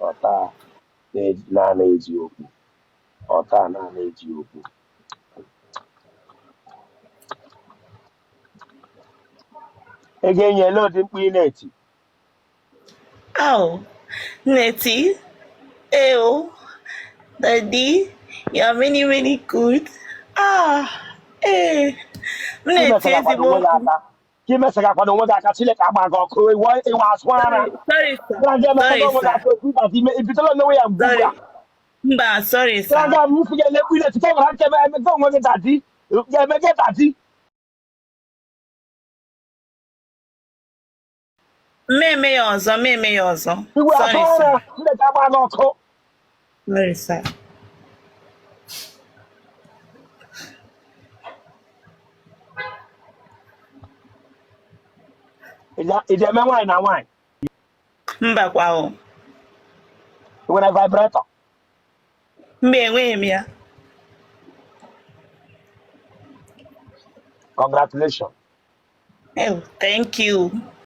Ọta na-ana eji okwu, ọta na-ana eji okwu. Ego enyi, ele ụdị mkpu ị na-eti? Au, na-eti, eo, daddy, you are many many good. Ah, ee, m na-eti ezigbo onwe gị aka ka ị mesagakwana onwe gị aka. Chineke agba gị ọkụ. Ịwa asụ ara. Sorry, sir. Gara aga emesaga Sorry, onwe gị sir. aka otu ụbọchị ime ibitela onwe ya mgbe Sorry. ugbu a. Mba, sorry, sir. Gara aga m sị gị elekwu ile site nwere aka emega onwe gị daddy, ga-emege daddy. M eme ya ọzọ, m eme ya ọzọ. Iwe asụ Sorry, sir. ara. Chineke agba gị ọkụ. Sorry, sir. Ị ga-eme nwaanyị na nwaanyị? Mba kwa o. Ị nwere vibrator? Mba, enweghị m ya. Congratulations. Oh, thank you.